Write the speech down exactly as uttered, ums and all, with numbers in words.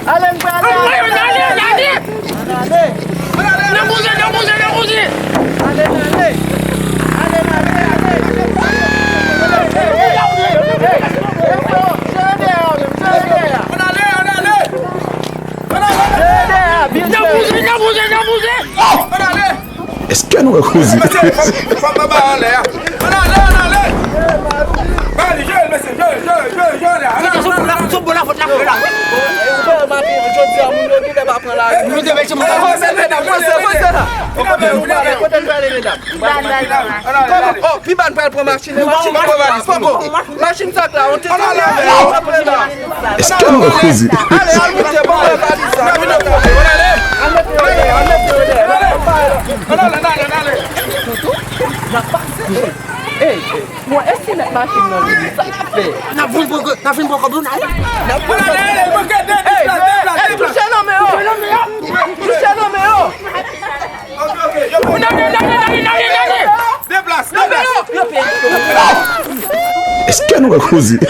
Ale, m prale. Ale, ale, ale. Nan bouze, nan bouze, nan bouze. Ale, ale. Ale, ale, ale. Sere dèyè a, menm, sere dèyè a. Ann ale, ann ale. Ann ale. Sere dèyè a, byen sere. Nan bouze, nan bouze, nan bouze. Ann ale. Èske nou wè koze? Mesye, fòm, fòm nan ba anlè a. Ann ale, ann ale. Ba li, jere l, mesye, jere, jere, jere, jere, ann ale, ann ale. Sou bon la, sou bon la, vòt la, vòt la. Jodi a, moun yo genlè pa pran lari. Nou te mete moun. Avanse, medam, avanse, avanse la. Kote nou prale, medam? Kòman? Oh, pi ba n pral pran machin, machin pran valiz pou nou. Machin sak la, on te ale avè yo, on te la. Èske nou wè koze? Ale, al moute, bon, mwen valiz sa. Al mete yo dèyè, al mete yo dèyè. N ap pase. Ey, mwen, èske mèt machin nan vini? Sa n ap fè? N ap vin pran, n ap vin pran kòb nou, n ale. N ap pran kòb nou. Ey, ey, touche nan men yo. Touche nan men yo. N ale, n ale, n ale, n ale, n ale. Deplas, deplas. Èske nou wè koze?